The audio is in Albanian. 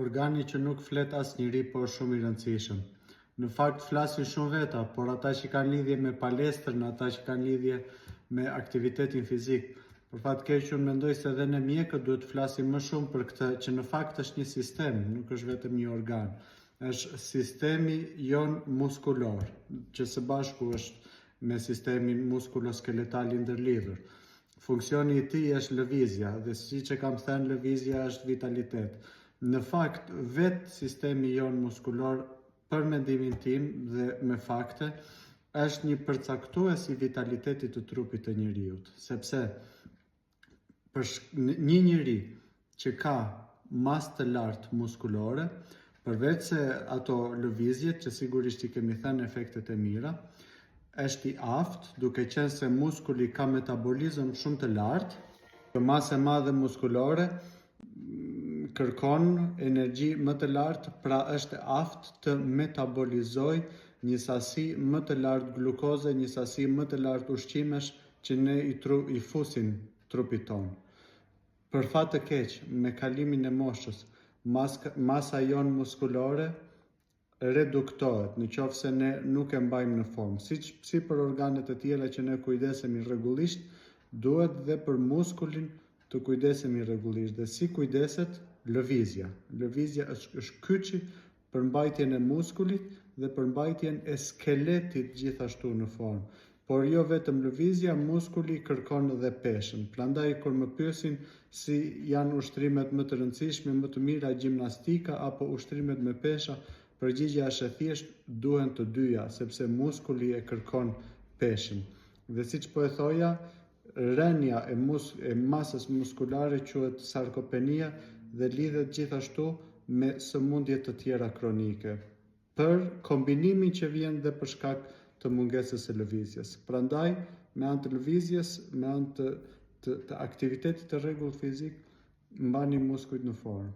Organi që nuk flet asnjeri por shumë i rëndësishëm. Në fakt flasin shumë veta, por ata që kanë lidhje me palestrën, ata që kanë lidhje me aktivitetin fizik. Për fat keq unë mendoj se edhe ne mjekët duhet të flasim më shumë për këtë, që në fakt është një sistem, nuk është vetëm një organ. Është sistemi jonë muskulor, që së bashku është me sistemin muskuloskeletal i ndërlidhur. Funksioni i tij është lëvizja dhe siç e kam thënë lëvizja është vitalitet. Në fakt, vetë sistemi jonë muskulor për mendimin tim dhe me fakte është një përcaktues i vitalitetit të trupit të njeriut, sepse për një njeri që ka masë të lartë muskulore, përveç se ato lëvizjet që sigurisht i kemi thënë efektet e mira, është i aftë, duke qenë se muskuli ka metabolizëm shumë të lartë, kjo masë e madhe muskulore kërkon energji më të lartë, pra është e aftë të metabolizojë një sasi më të lartë glukoze, një sasi më të lartë ushqimesh që ne i, tru, i fusim trupit tonë. Për fat të keq, me kalimin e moshës, masa jonë muskulore reduktohet në qoftë se ne nuk e mbajmë në formë. Siç si për organet e tjera që ne kujdesemi rregullisht, duhet dhe për muskulin të kujdesemi rregullisht. Dhe si kujdeset? Lëvizja. Lëvizja është, është kyçi për mbajtjen e muskulit dhe për mbajtjen e skeletit gjithashtu në formë. Por jo vetëm lëvizja, muskuli kërkon dhe peshën. Prandaj kur më pyesin si janë ushtrimet më të rëndësishme, më të mira, gjimnastika apo ushtrimet me pesha, përgjigja është e thjeshtë, duhen të dyja, sepse muskuli e kërkon peshën. Dhe siç po e thoja, rënia e, mus e masës muskulare quhet sarkopenia dhe lidhet gjithashtu me sëmundje të tjera kronike për kombinimin që vjen dhe për shkak të mungesës së lëvizjes. Prandaj, me anë të lëvizjes, me anë të, të, të aktivitetit të rregullt fizik, mbani muskujt në formë.